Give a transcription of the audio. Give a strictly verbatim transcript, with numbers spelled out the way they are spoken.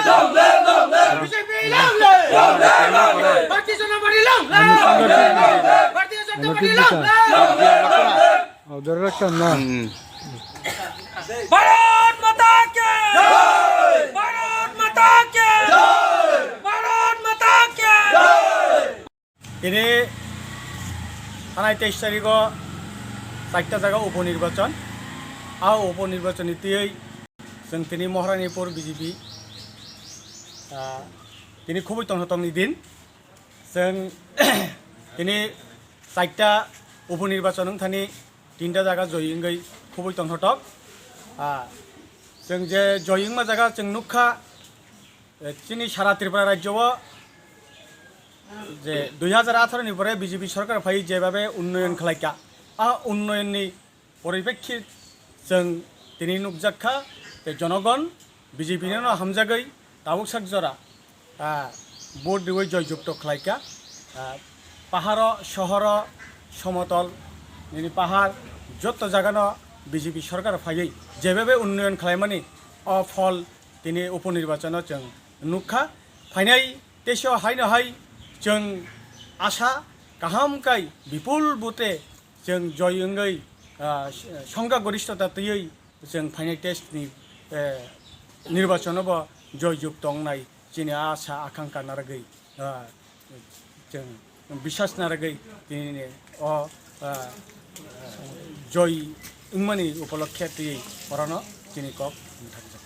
Long live, long live. B J P long live. Long live, long live. Bharatiya Janata Party long live. Long live, long live. Bharatiya Janata Party long live. Long live, long live. Oh, direction na. Hmm. Bharat Mata ki jai! Bharat Mata ki jai! Bharat Mata ki jai! Tini thanai teis tarikh o charta jaga upo nirbachon. A upo nirbachon ni tiyoi chwng tini Moharanipur B J P, ah, tini khubui tongthokni din. Chwng tini charta upo nirbachon wng thani tinta jaga joi wngwi khubui tongthoktok. Ah, chwng je joi wngma jaga chwng nukha, eh, chini sara Tripura rajyo o je dui hajar atharo ni pore B J P sorkar phai jebabe unnoyon khlaikha, a unnoyonni poripekkhi chwng tini nukjak kha, tei jonogon B J P no hamjagwi tabuk sak jora, ah, vote riwi joy jukto khlaikha. Ah, paharo, sohoro, somotol, nini pahar, jotto jagano B J P sorkar phaiwi jebabe unnoyon khlaimani o phol tini upo nirbachono chwng nukha. Phainai teisa haino hai chwng asa kaham kai bipul bute chwng joy wngwi, ah, songkha gorishtota twiwi chwng phainai teis ni, eh, nirbachono bo joy jukto wngnai chini asa akangkha narwgwi, ah, chwng biswas narwgwi tini o, ah, joy wngmani upolokhe twiwi orono chini kok mwthangjakha.